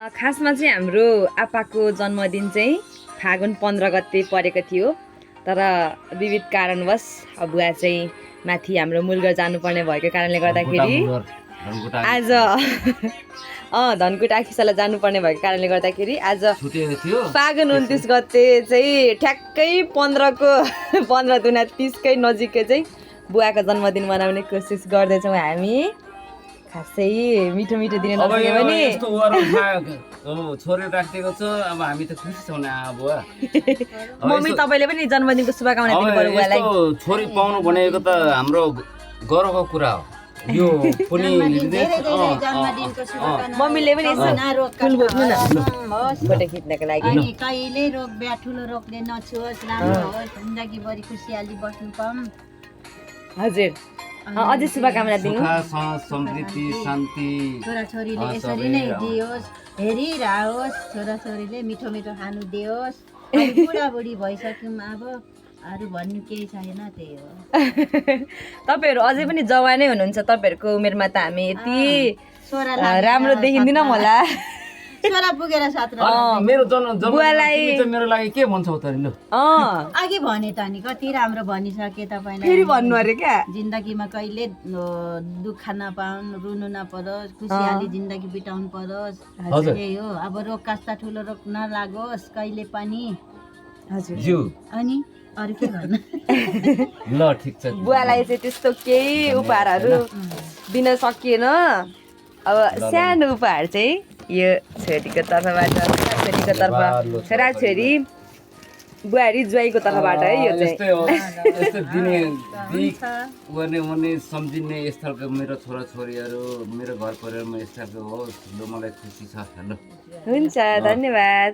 खासमा चाहिँ हाम्रो आप्पाको जन्मदिन चाहिँ फागुन 15 गते परेको थियो। तर विविध कारणवश बुवा चाहिँ माथि हाम्रो मुलगर जानुपर्ने भएको कारणले गर्दाखेरि आज धनकुटा खिसाला जानुपर्ने भएको कारणले गर्दाखेरि आज फागुन 29 गते चाहिँ ठ्याक्कै 15 दुना 30 कै नजिकै चाहिँ बुवाको जन्मदिन मनाउने कोसिस गर्दैछौँ हामी। खासै मिठो मिठो दिन नसके पनि छोरी राखेको छ। अब हामी त खुसी छौँ नि बुवा। मम्मी तपाईले पनि जन्मदिनको शुभकामना दिनु पर्यो बुवालाई। छोरी पाउनु भनेको त हाम्रो गर्वको कुरा हो। यो पनि मम्मीले पनि यसो फुल बोक्नु न फोटो खिच्नको लागि। अनि कहिले रोग ब्या ठुलो रोगले नछुओस्, राम्रो होस्, जिन्दगीभरि खुसियाली बस्नु पाऊँ। हजुर अझै शुभकामना दिनु। समृद्धि शान्ति छोराछोरीले यसरी नै दियोस्, हेरिरहोस्, छोराछोरीले मिठो मिठो खानु दियोस्। बुढाबुढी भइसक्यौँ, अब अरू भन्नु केही छैन, त्यही हो। तपाईँहरू अझै पनि जवानै हुनुहुन्छ। तपाईँहरूको उमेरमा त हामी यति राम्रो देखिँदिनँ होला। छोरा पुगेर 17 मेरो बुवालाई मेरो लागि के भन्छौ त लु? अघि भने त नि कति राम्रो भनिसके तपाईँलाई। फेरि भन्नु अरे क्या? जिन्दगीमा कहिले दुःख नपाउन्, रुनु नपरोस्, खुसियाली जिन्दगी बिताउनु परोस्, त्यही हो। अब रोग कस्ता ठुलो रोग नलागोस् कहिले पनि। हजुर अनि अरू के भन्नु? ल ठिक छ। बुवालाई चाहिँ त्यस्तो केही उपहारहरू दिन सकिएन। अब सानो उपहार चाहिँ यो छोरीको तर्फबाट, छोरीको तर्फ छोरा छोरी बुहारी ज्वाइँको तर्फबाट है। यो यस्तो दिने गर्ने सम्झिने स्थलको मेरो छोराछोरीहरू मेरो घर परिवारमा यस्तो होस्, ल मलाई खुसी छ। ल हुन्छ, धन्यवाद।